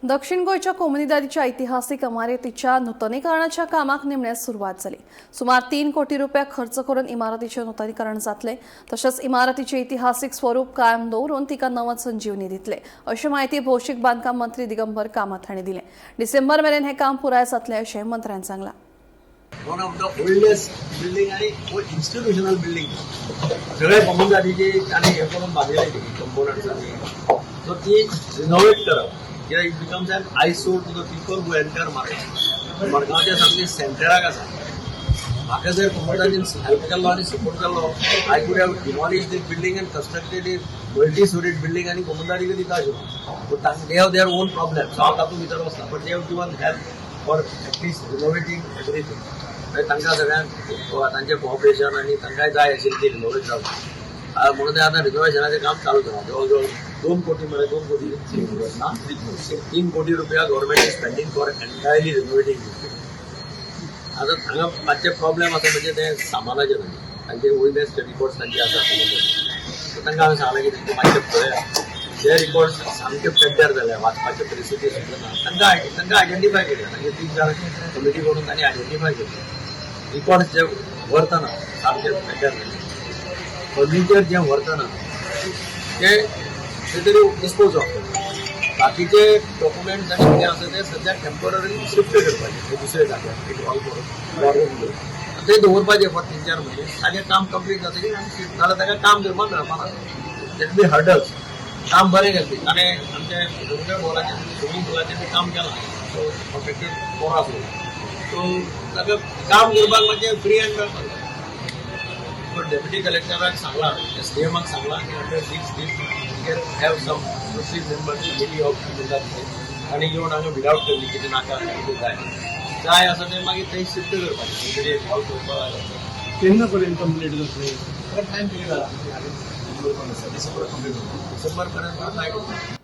दक्षिण गोंयच्या कोमुनिदादीच्या इतिहासीक इमारतीच्या नुतनीकरणाच्या कामाक निमणे सुरवात जाली. सुमार 3 कोटी रुपया खर्च करून इमारतीचें नुतनीकरण जातलें. तशेंच इमारतीचें इतिहासीक स्वरूप कायम दवरून तिका नवच संजीवनी दितले, अशी म्हायती भौशीक बांदकाम मंत्री दिगंबर कामत हांणी दिलें. डिसेंबर मेरेन हें काम पुराय जातलें, अशें मंत्र्यान सांगलां. One of the oldest building आणि इन्स्टिट्युशनल बिल्डिंग. सगळे कोमुनिदादीची तांणी हे करून बांदिल्ले कंपोनंट्स आनी सो ती रिनोवेट करप कित्याक it becomes an eyesore to the people who enter Margao. मडगांवच्या सामके सेंटराक आसा. म्हाका जर कोमुनिदादीन हेल्प केल्लो आनी सपोर्ट केल्लो, I could have demolish this building and constructed a multi storied building आनी कोमुनिदादीक दिता आशिल्लो. पूण they have their own problem, so हांव तातूंत भितर वचना, but they have given help for at least renovating everything. मागीर तांकां सगळ्यांक तांचें कोऑपरेशन आनी तांकांय जाय आशिल्ली ती रिनोवेट जावची म्हणून ते आतां रिनोवेशनाचें काम चालू जाला. जवळ जवळ 2 कोटी म्हळ्यार 2 कोटी ना, 3 कोटी रुपया government is spending for entirely renovating. आतां हांगा मातशे प्रॉब्लेम आसा, म्हणजे ते सामानाचे न्हय, तांचे ओल्डेस्ट रिकॉर्ड्स तांचे आसा. सो तांकां हांवें सांगलें की तांचे मातशे पळया, जे रिकॉर्ड्स सामके पेड्ड्यार जाल्या, वाचपाचे परिस्थिती सुद्दां ना, तांकां आयडेंटिफाय केले. तांचे तीन चार कमिटी करून तांणी आयडेंटिफाय केले. रिकॉर्ड्स जे व्हरतना सामके पेड्ड्यार जाले, फर्निचर जें व्हरतना ते ते तरी डिस्पोज ऑफ. बाकीचे डॉक्युमेंट्स आनी कितें आसा ते सद्या टेम्पररी शिफ्ट करपाचे ते दुसऱ्या जाग्यार, एक हॉल करून, वॉर रूम करून ते दवरपाचे फॉर 3-4 म्हयने. ताजें काम कंप्लीट जातकीर आमी शिफ्ट, नाजाल्यार ताका काम करपाक मेळपा ना. That B hurdles. काम बरें केलें ताणें. आमचे रवींद्र भवनाचें, स्विमींग पुलाचें बी काम केलां. सो कॉन्ट्रॅक्टर बरो आसलो, सो ताका काम करपाक मातशें फ्री हँड मेळपाक जाय. पण डेप्युटी कलेक्टराक सांगलां, एस डी एमाक सांगलां की under 6 days can have some two three member committee of आनी येवन हांगा विदावट करली, कितें नाका, कितें जाय जाय आसा तें मागीर थंय शिफ्ट करपाचें, खंय तरी हॉल करपाक जाय. केन्ना पर्यंत कंप्लीट जातलें? टायम पिरियड आसा, डिसेंबर कंप्लीट, डिसेंबर पर्यंत.